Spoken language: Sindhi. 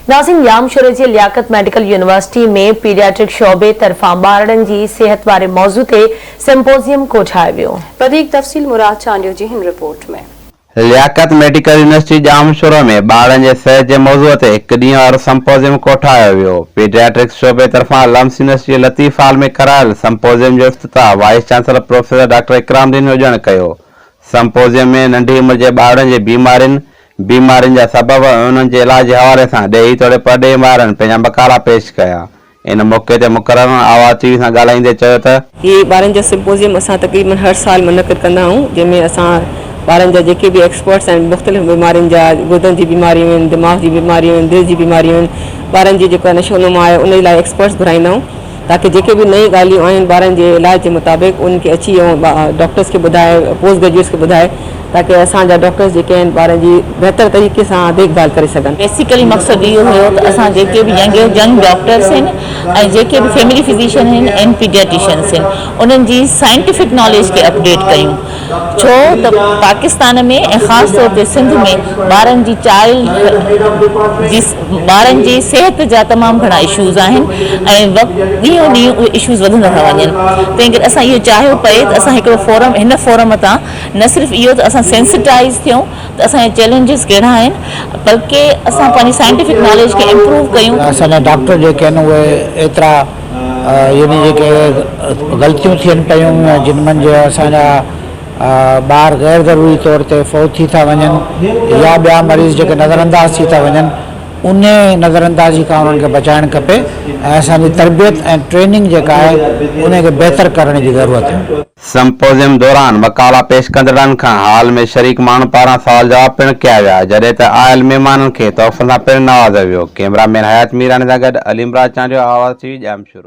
ناظرين ڄامشوري جي لياقت ميڊيڪل يونيورسٽي ۾ پيڊياٽرڪ شعبي طرفان ٻارڙن جي صحت واري موضوع تي سمپوزيم ڪوٺايو ويو. وڌيڪ تفصيل مراد چانڊيو جي هن رپورٽ ۾. لياقت ميڊيڪل يونيورسٽي ڄامشورو ۾ ٻارڙن جي صحت جي موضوع تي هڪ ڏينهن وارو سمپوزيم ڪوٺايو ويو. پيڊياٽرڪس شعبي طرفان لمس يونيورسٽي جي لطيف هال ۾ ڪرايل سمپوزيم جو افتتاح vice chancellor professor doctor Ikram Uddin Hujjan ڪيو. سمپوزيم ۾ ننڍي عمر جي ٻارڙن جي بيمارين، بيمارين جا سبب ۽ انهن جي علاج جي حوالي سان ڏيهي توڙي پرڏيهي ماهرن پنهنجا مقالا پيش ڪيا. ان موقعي تي مقررن آواز ٽي وي سان ڳالهائيندي چيو ته. هي ٻارن جو سمپوزيم اسان تقريبن هر سال منعقد ڪندا آهيون جنهن ۾ اسان ٻارن جا جيڪي به ايڪسپرٽس آهن مختلف بيمارين جا گردن جي بيماريون آهن دماغ جي بيماريون آهن دل جي بيماريون آهن ٻارن جي جيڪا نشو نما آهي ان لاء ايڪسپرٽس گهرائيندا آهيون تاڪه جيڪي به نئين ڳالهيون آهن ٻارن جي علاج جي مطابق انهن کي اچي ۽ ڊاڪٽرس کي ٻڌائي پوسٽ گريجوئيٽس کي ٻڌائي تاڪه اسان جا ڊاڪٽرس جيڪي آهن ٻارن جي بهتر طريقي سان ديک ڀال ڪري سگهن. بيسيڪلي مقصد اهو هيو ته اسان جيڪي به ينگ ينگ ڊاڪٽرس آهن ۽ جيڪي به فيملي فزيشن آهن ۽ پيڊياٽيشنس آهن انهن جي سائنٽيفڪ ناليج کي اپڊيٽ ڪيون ڇو ته پاڪستان ۾ ۽ خاص طور تي سنڌ ۾ ٻارن جي چائلڊ جي ٻارن جي صحت جا تمام گهڻا اشوز آهن ۽ وقت ڏينهون ڏينهن اهي اشوز وڌندا ٿا وڃن تنهن ڪري اسان اهو چاهيو پئي ته اسان هڪڙو فورم هن فورم تان نه صرف اهو ته اسان سينسٽائز ٿيون ته اسان جا چئلينجز ڪهڙا آهن بلڪه اسان پنهنجي سائنٽيفڪ ناليج کي امپروو ڪيون. اسان جا ڊاڪٽر جيڪي آهن اهي ايترا يعني جيڪي غلطيون ٿين پيون جن منجهه اسان جا ٻار غير ضروري طور تي فوت ٿي ٿا وڃن يا ٻيا مريض جيڪي نظر انداز ٿي ٿا وڃن انهي نظر اندازي کان انهن کي بچائڻ کپي ۽ اسان جي تربيت ۽ ٽريننگ جيڪا آهي انهي کي بهتر ڪرڻ جي ضرورت آهي. سمپوزيم دوران مقالا پيش ڪندڙن کان هال ۾ شريڪ ماڻهن پاران سوال جواب پڻ ڪيا ويا جڏهن ته آيل مهمانن کي تحفن سان پڻ نوازيو ويو. ڪئميرا مين حيات ميراڻي سان گڏ علي مراد چانڊيو، آواز ٽي وي، ڄامشورو.